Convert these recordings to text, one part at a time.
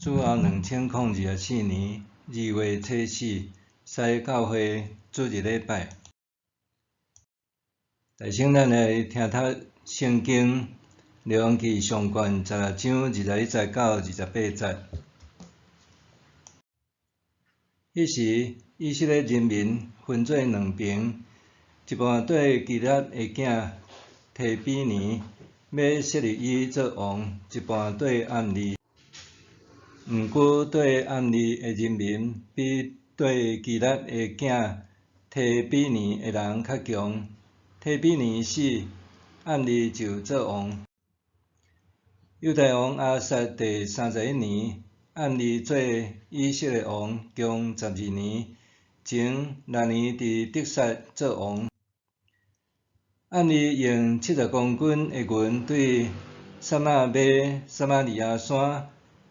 主後2024年2月初四，西教會主日禮拜。大先咱來聽讀聖經列王紀上卷十六章21節到28節。彼時，以色列人民分做兩爿，一半綴基納的囝提比尼，欲設立伊做王；一半綴暗利。毋過綴暗利的人民比綴基納的囝提比尼的人較強。提比尼死，暗利就做王。猶大王亞撒第31年，暗利做以色列王，共12年，前6年佇得撒做王。暗利用70公斤的銀對撒瑪買撒瑪利亞山，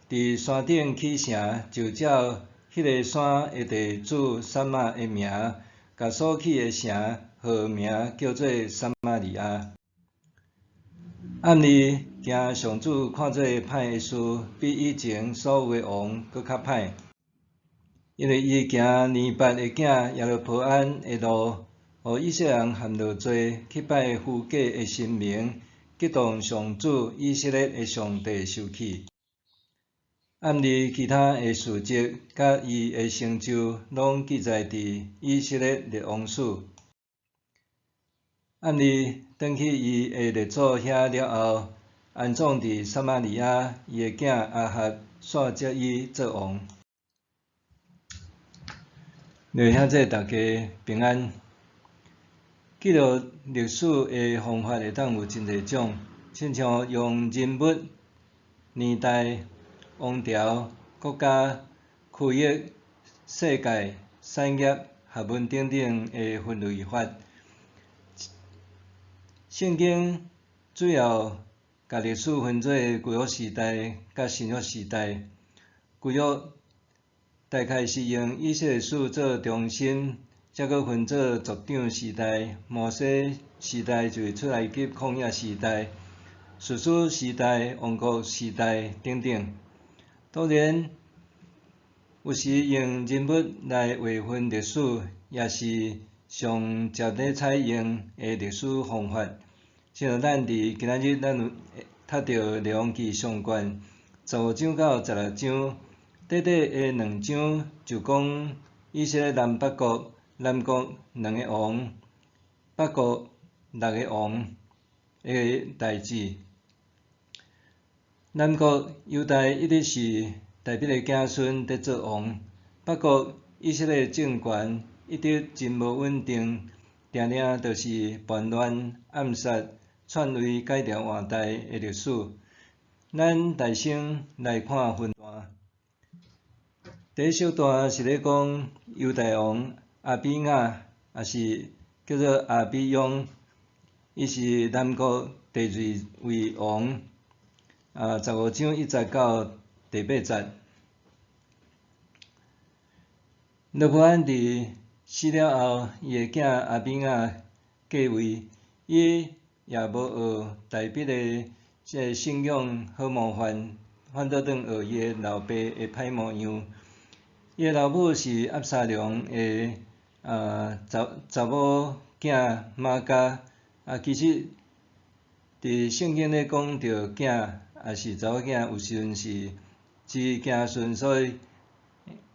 佇山頂起城，就照彼个山的地主撒瑪的名，共所起的城號名叫做撒瑪利亞。暗利行上主看做歹的事，比以前所有的王閣較歹，因為伊行尼八的囝耶羅波安的路，予以色列人陷落罪，去拜虛假的神明，激動上主以色列的上帝受氣。暗利其他的事蹟，佮伊的成就，攏記載佇以色列列王史。暗利轉去伊的列祖遐了後，安葬佇撒瑪利亞，伊的囝亞哈煞接伊做王。弟兄姊大家平安。記錄歷史的方法會當有真濟種，親像用人物、年代、王朝、國家、區域、世界、產業、學問等等的分類法。聖經主要共歷史分做舊約時代佮新約時代。舊約大概是用以色列史做中心，才閣分做族長時代、摩西時代就是出埃及曠野時代、士師時代、王國時代等等。當然，有時用人物來劃分歷史，也是上捷咧採用的歷史方法。像咱佇今仔日咱有讀著列王紀上卷15章到16章，短短的兩章就講以色列南北國，南國兩个王，北國六个王的代誌。南國猶大一直是大衛的子孫佇做王，北國以色列政權一直真無穩定，定定就是叛亂、暗殺、篡位、改朝換代的歷史。咱大先來看分段。第一小段是咧講猶大王亞比雅，也是叫做亞比雍，伊是南國第二位王。15章1節到第8節。羅波安佇死了後，伊的囝亞比雅繼位，伊也無學大衛的這个信仰好模範，反倒轉學伊的老爸的歹模樣。伊的老母是押沙龍的查查某囝瑪迦。其實佇聖經咧講著囝，抑是查某囝，有時陣是指子孫，所以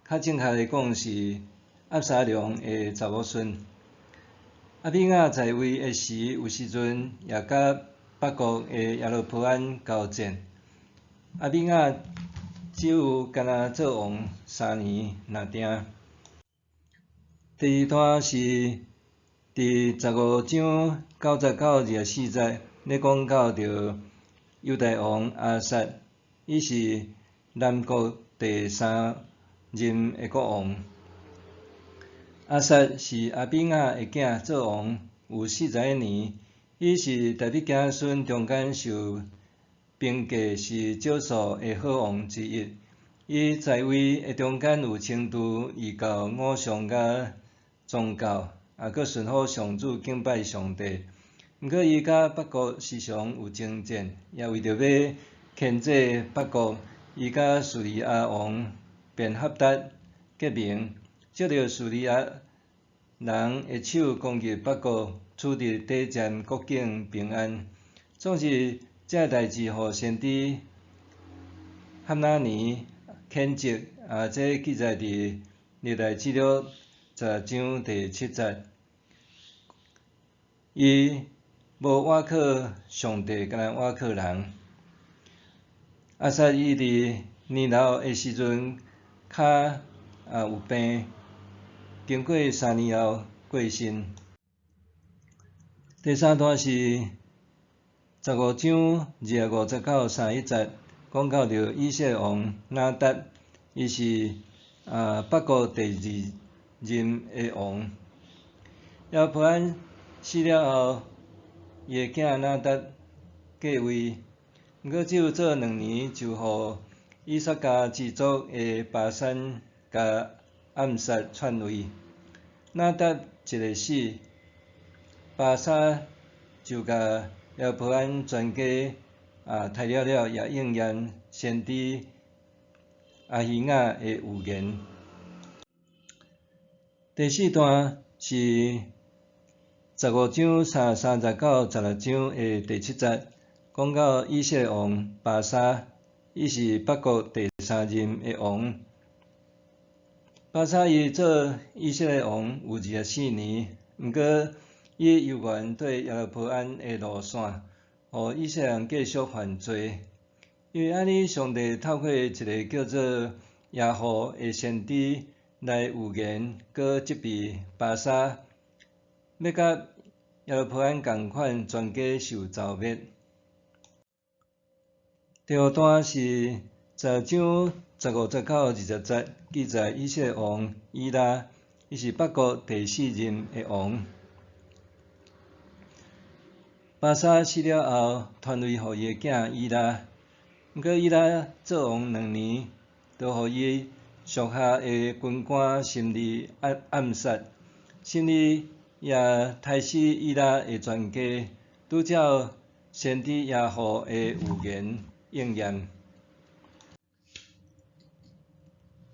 較正確來講是押沙龍的查某孫。亞比雅在位的時，有時陣也佮北國的耶羅波安交戰。亞比雅只有干焦做王3年爾定。第二段是佇15章9節到24節，咧講到著猶大王亞撒，伊是南國第三任的國王。亞撒是亞比雅的囝，做王有41年。伊是大衛子孫中間受評價是少數的好王之一。伊在位的中間有懲治異教偶像佮宗教，也閣順服上主敬拜上帝。毋過伊佮北國時常有爭戰，也為著欲牽制北國，伊佮敘利亞王便哈達結盟，藉著敘利亞人的手攻入北國，取得短暫國境平安。總是這个代誌，予先知哈拿尼譴責，這記載佇歷代志錄10章第7節。伊無倚靠上帝，干焦倚靠人。亞撒伊佇年老的時陣，跤也有病，經過3年後過身。第三段是15章25節到31節，講到著以色列王拿答，伊是北國第二任的王。耶羅波安死了後，伊的囝拿答繼位，毋過只有做2年，就予以薩迦支族的巴珊共暗殺篡位。拿答一个死，巴沙就共耶羅波安全家刣了了，也應驗先知亞希雅的預言。第四段是15章33節到16章的第7節，講到以色列王巴沙，伊是北國第三任的王。巴沙伊做以色列王有24年，毋過伊猶原綴耶羅波安的路線，予以色列人繼續犯罪。因為按呢，上帝透過一个叫做耶戶的先知來預言，閣責備巴沙，欲佮耶羅波安仝款，全家受蹂滅。第五段是10章15節到20節，記載以色列王以拉，伊是北國第四任的王。巴沙死了後，傳位予伊的囝以拉。毋過以拉做王2年，就予伊屬下的軍官심利暗殺。심利也刣死以拉的全家，拄照先知耶戶的預言應驗。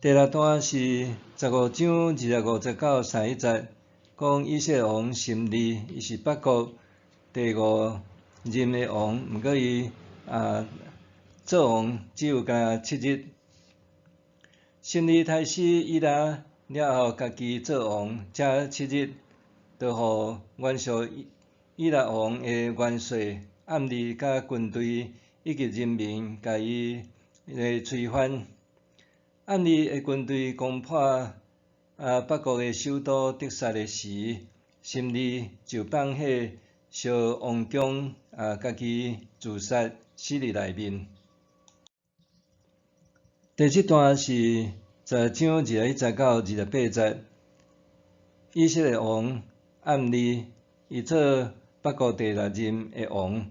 第六段是15章25節到31節，講以色列王심利，伊是北國第五任的王，毋過伊做王只有干7日。심利刣死以拉了後，家己做王才7日，就予元屬以拉王的元帥暗利佮軍隊以及人民共伊來推翻。暗利的軍隊攻破北國的首都得撒的時，심利就放火燒王宮，家己自殺死佇內面。第七段是10章21節到28節，以色列王暗利，伊做北國第六任的王。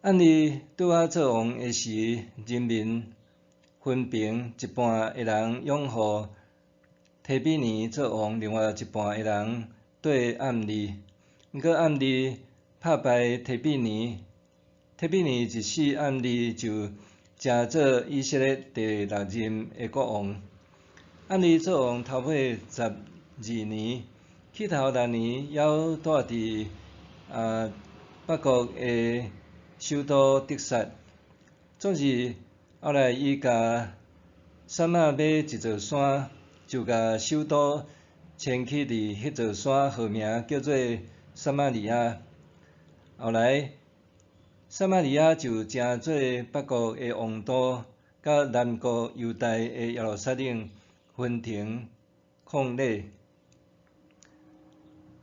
暗利拄仔做王的時，人民分成一半的人擁護提比尼做王，另外一半的人對暗利。毋過暗利拍敗提比尼，提比尼一死，暗利就成做以色列第六任的國王。暗利做王頭尾12年，起頭6年猶蹛佇北國的首都得撒。總是後來伊共撒瑪買一座山，就共首都遷去佇彼座山，號名叫做撒瑪利亞。後來撒瑪利亞就成做北國的王都，佮南國猶大的耶路撒冷分庭抗禮。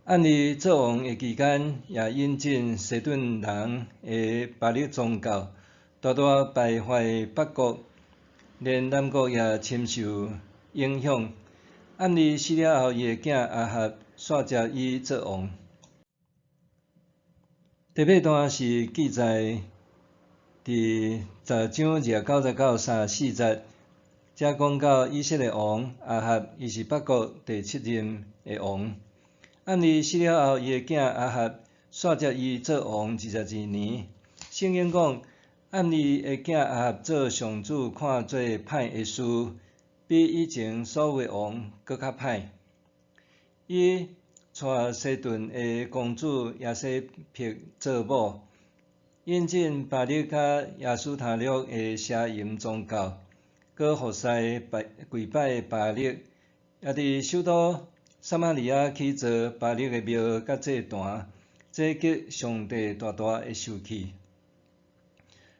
暗利做王的期間，也引進西頓人的巴力宗教，大大敗壞北國，連南國也深受影響。暗利死了後，伊的囝亞哈紲接伊做王。第八段是記載佇10章29節到34節，遮講到以色列王亞哈，伊是北國第七任的王。暗利死了後，伊的囝亞哈紲接伊做王22年。聖經講，暗利的囝亞合做上主看做歹的事，比以前所有的王閣較歹。伊娶西頓的公主耶洗別做某，引進巴力佮亞斯他錄的邪淫宗教，閣服侍拜跪拜巴力，也佇首都撒瑪利亞起造巴力的廟佮祭壇，這激上帝大大的受氣。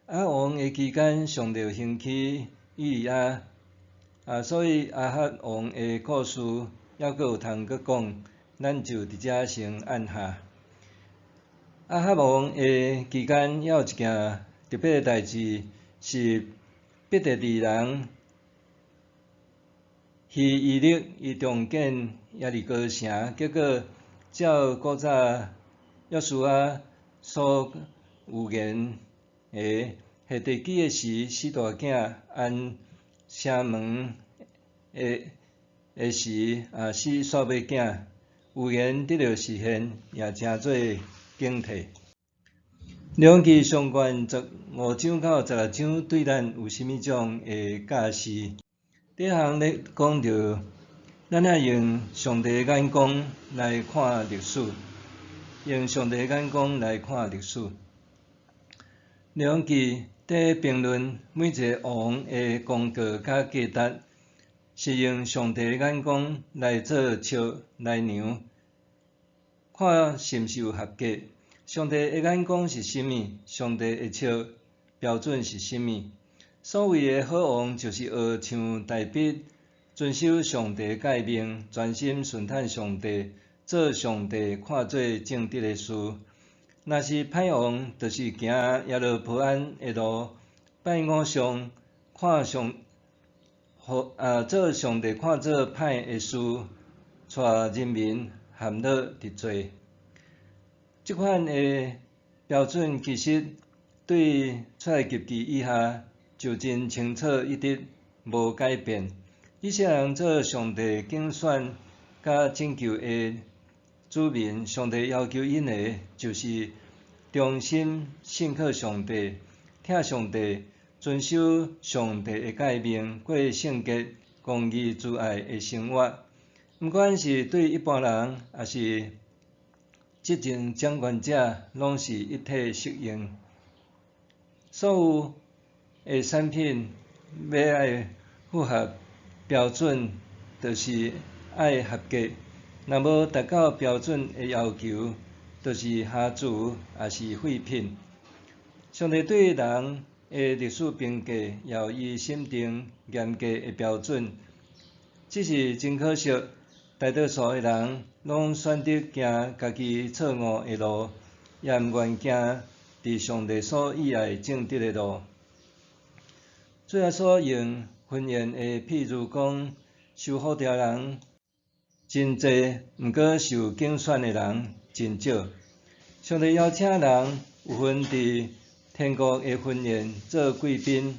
亞合王的期間，上帝興起以利亞，所以亞哈王的故事猶閣有通閣講，咱就佇遮先按下。亞哈王的期間，猶有一件特別的代誌，是伯特利人希伊勒伊重建耶利哥城，結果照古早約書亞所預言的，彼地基的時，四大囝按城門的時，死煞尾囝預言得著實現，也成做警惕。列王紀上卷15章到16章對咱有啥物種的教示？第一項咧講著，咱愛用上帝的眼光來看歷史，用上帝的眼光來看歷史。列王紀佇評論每一个王的功過佮價值，是用上帝的眼光來做尺來量，看是毋是有合格。上帝的眼光是啥物？上帝的尺標準是啥物？所謂的好王，就是學像大衛，遵守上帝誡命，專心順趁上帝，做上帝看做正直的事。若是歹王，就是行耶羅波安的路，拜偶像，看上，做上帝看做歹的事，帶人民陷落佇罪。這款的標準其實對出埃及記以下就真清楚，一直無改變。以色列人做上帝揀選佮拯救的子民，上帝要求𪜶的，就是忠心信靠上帝，疼上帝，遵守上帝的誡命，過聖潔、公義、慈愛的生活。毋管是對一般人，抑是執政掌權者，攏是一體適用。所有的產品欲愛符合標準，就是愛合格。若無達到標準的要求，就是瑕疵，抑是廢品。上帝對人的歷史評價，也有伊審定嚴格的標準。只是真可惜，大多數的人攏選擇行家己錯誤的路，也毋願行佇上帝所喜愛正直的路。主耶穌用婚宴的譬喻講，受呼召人真濟，毋過受揀選的人真少。上帝邀請人有份佇天國的婚宴做貴賓，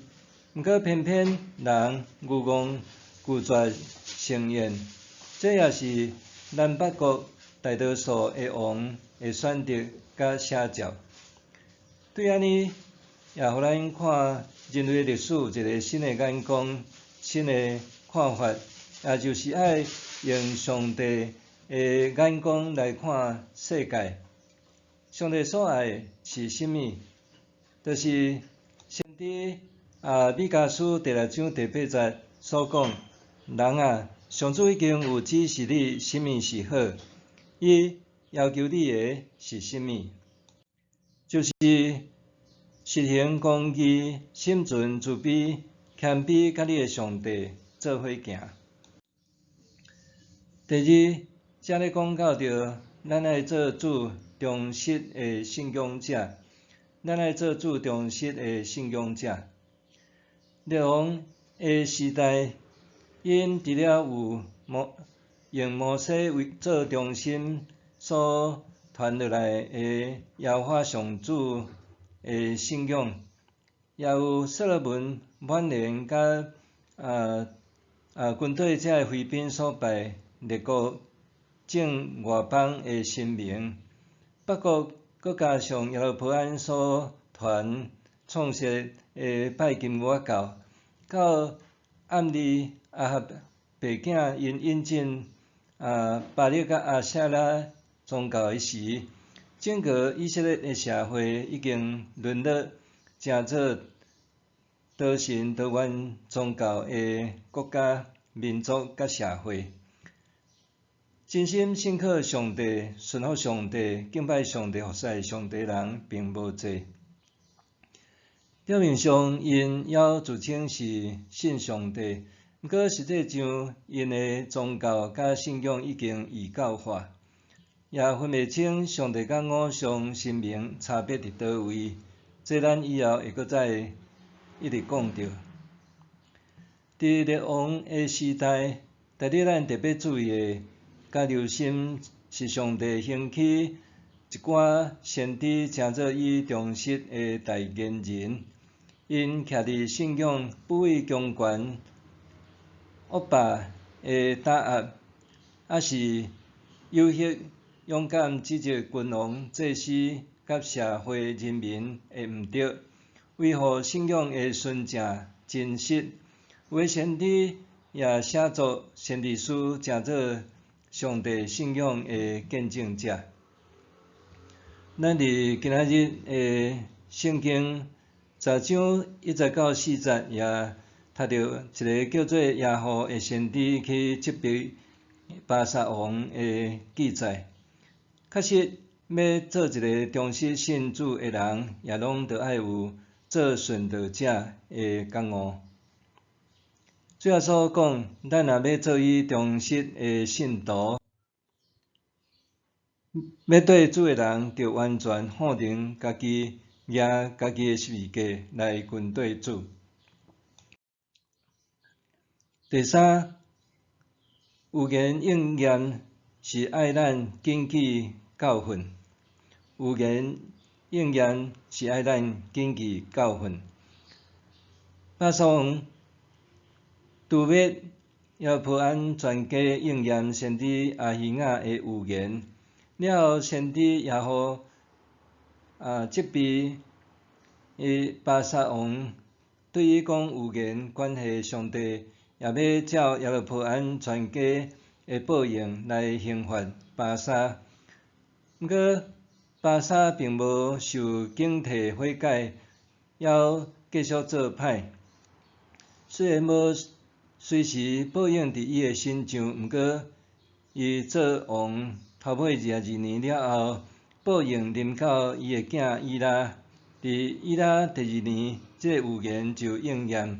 毋過偏偏人愚戇拒絕盛宴，這也是南北國大多數的王的選擇佮寫照。對按呢，也予咱看人類歷史有一个新的眼光、新的看法，也就是愛用上帝的眼光來看世界。上帝所愛的是啥物？就是先知彌迦書第六章第八節所講：人啊，上主已經有指示你啥物是好，伊要求你的是啥物？就是實行公義、心存慈悲、謙卑，佮你的上帝做伙行。第二，遮咧講到著，咱愛做主忠實的信仰者，咱愛做主忠實的信仰者。列王的時代，𪜶除了有用摩西為做中心所傳落來的耶和華上主的信仰，也有所羅門晚年佮軍隊這个妃嬪所拜列國眾外邦的神明，北國閣加上耶羅波安所傳創設的拜金牛仔教，到暗利亞哈爸囝𪜶引進巴力佮亞舍拉宗教的時，整個以色列的社會已經淪落成做多神多元宗教的國家、民族佮社會。真心信靠上帝、順服上帝、敬拜上帝、服侍上帝人並無濟。表面上，𪜶猶自稱是信上帝，毋過實際上，𪜶的宗教佮信仰已經異教化，也分袂清上帝佮偶像神明差別佇佗位。這咱以後會閣再一直講著。佇列王的時代，值得咱特別注意的，佮留心是上帝興起一寡先知，成做伊忠實的代言人。𪜶徛佇信仰不畏強權惡霸的打壓，抑是誘惑勇敢指責君王、祭司佮社會人民的毋著，維護信仰的純正真實。有的先知也寫作先知書，成做上帝信仰的見證者。咱佇今仔日的聖經10章1節到4節，也讀著一個叫做耶戶的先知去責備巴沙王的記載。確實，欲做一個忠實信主的人，也攏著愛有做殉道者的覺悟。主耶穌講，咱若欲做伊忠實的信徒，欲綴主的人，著完全放任家己，舉家己的十字架來跟綴主。第三，預言應驗是愛咱謹記教訓。預言應驗是愛咱謹記教訓。巴沙王誅滅耶羅波安全家應驗先知亞希雅的預言了後，先知耶戶責備伊巴沙王對伊講預言關係上帝也欲照耶羅波安全家的報應來刑罰巴沙。毋過巴沙並無受警惕悔改，猶繼續做歹。雖然無隨時報應佇伊的身上，毋過伊做王頭尾22年了後，報應臨到伊的囝以拉。佇以拉第二年，這個預言就應驗。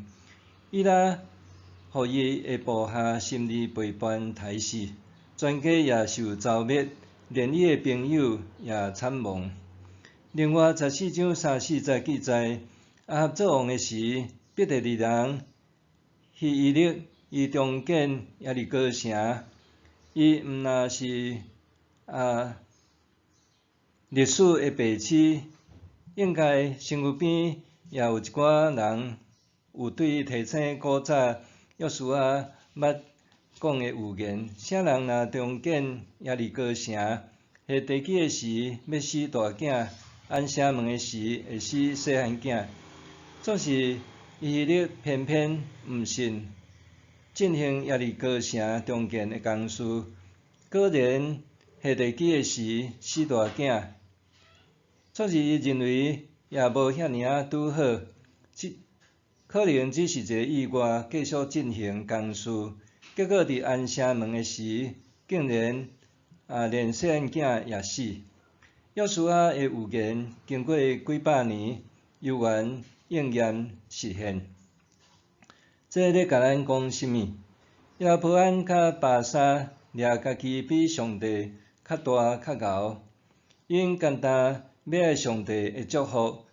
以拉予伊的部下心理背叛刣死，全家也受誅滅，連伊的朋友也慘亡。另外14章3、4節記載，亞哈做王的時，伯特利人希伊勒伊重建耶利哥城，伊毋若是歷史的白痴，應該身軀邊也有一寡人有對伊提醒古早約書亞捌講的預言：啥人若重建耶利哥城，下地基的時欲死大囝，安城門的時會死細漢囝。總是希伊勒偏偏毋信，進行耶利哥城重建的工事，果然下地基的時死大囝。總是伊認為也無遐爾仔拄好，只可能只是一个意外，繼續進行工事，結果佇安城門的時，竟然連細漢囝也死。約書亞的預言經過幾百年，猶原應驗實現。這咧共咱講啥物？耶羅波安佮巴沙掠家己比上帝較大較𠢕，𪜶簡單欲愛上帝的祝福，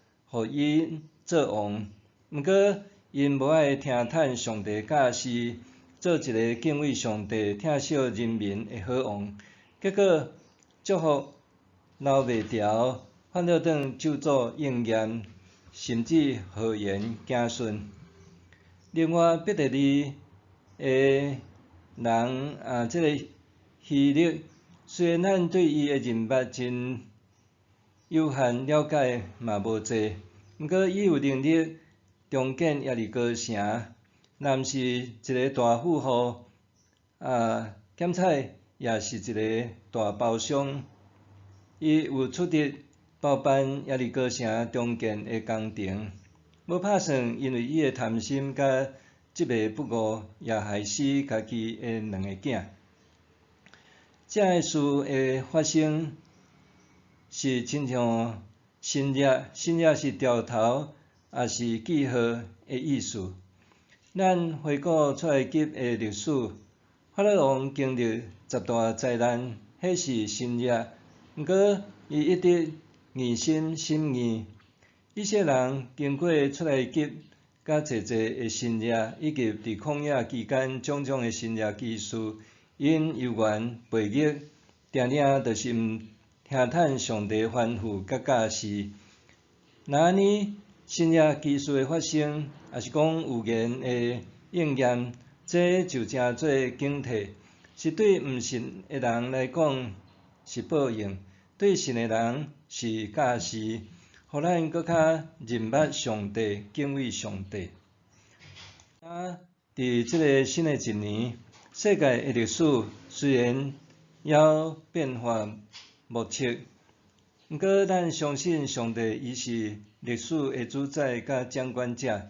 予𪜶做王。毋過，𪜶無愛聽趁上帝教示，做一个敬畏上帝、疼惜人民的好王。結果祝福留袂牢，反倒轉咒詛應驗，甚至禍延子孫。另外，伯特利的人這个希勒，雖然咱對伊的人脈真有限了解嘛無濟，毋過伊有能力重建耶利哥城，若毋是一个大富戶，啊，兼且也是一个大包商。伊有出力包辦耶利哥城重建的工程。無拍算，因為伊的貪心佮執迷不悟，也害死家己的兩個囝。這个事的發生是親像新約，新約是掉頭，抑是記號的意思。咱回顧出埃及的歷史，法老王經歷十大災難，彼是新約。毋過，伊一直硬心心硬。以色列人經過出埃及佮濟濟的神蹟，以及佇曠野期間種種的神蹟奇事，𪜶猶原悖逆，定定就是毋聽趁上帝吩咐佮教示。若按呢，神蹟奇事的發生，抑是講預言的應驗，這就成做警惕，是對毋信的人來講是報應，對信的人是教示，予咱閣較認捌上帝，敬畏上帝。啊，佇這个新的一年，世界的歷史雖然猶變化莫測，毋過咱相信上帝伊是歷史的主宰佮掌管者。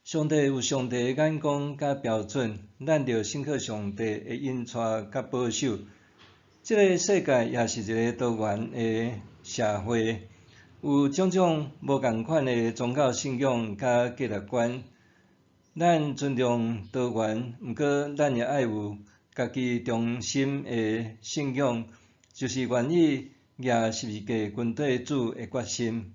上帝有上帝的眼光佮標準，咱著信靠上帝的引帶佮保守。這个世界也是一个多元的社會，有種種無仝款的宗教信仰佮價值觀。咱尊重多元，毋過咱也愛有家己忠心的信仰，就是願意舉十字架跟綴主的決心。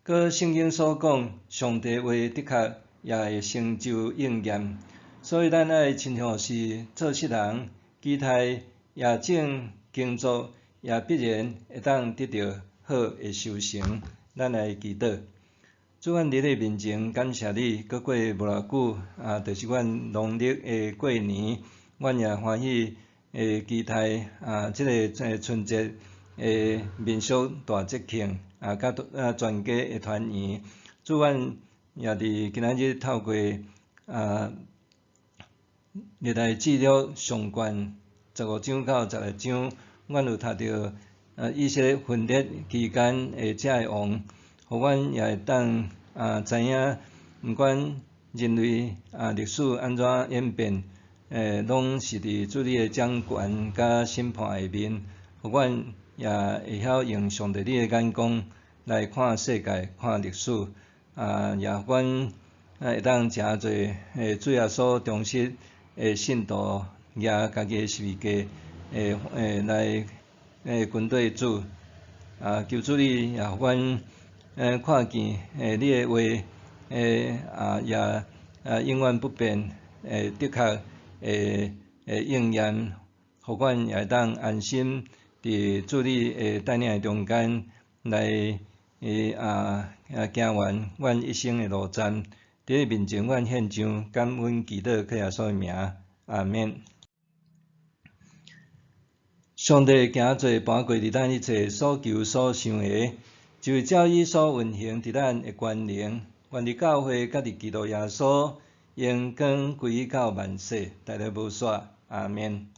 閣聖經所講，上帝話的確也會成就應驗，所以咱愛親像是做實人，期待也種耕作，也必然會當得著好的收成。咱來祈禱，主，阮佇你面前感謝你，閣過無偌久，啊，就是阮農曆的過年，阮也歡喜會期待啊，這个春節的民俗大節慶，啊，佮啊全家的團圓。主，阮也佇今仔日透過啊，歷代志錄上卷15章到16章，阮有讀著啊以色列分裂期間的這个王，予阮也會當啊知影，毋管人類啊歷史按怎演變，攏是佇主你的掌權佮審判下面，予阮也會曉用上帝你的眼光來看世界、看歷史，啊，也予阮會當誠濟主耶穌忠實的信徒，舉家己的十字架，來跟綴主，啊，求主你也予阮看見你的話，啊也啊永遠不變，的確會應驗，予阮也會當安心佇主你的帶領的中間來啊行完阮一生的路程。佇你面前，阮獻上感恩祈禱，靠耶穌的名，阿們。上帝行做搬過佇咱一切所求所想的，就是照伊所運行佇咱的權能。願佇教會佮佇基督耶穌，榮光歸到萬世，代代無煞。阿們。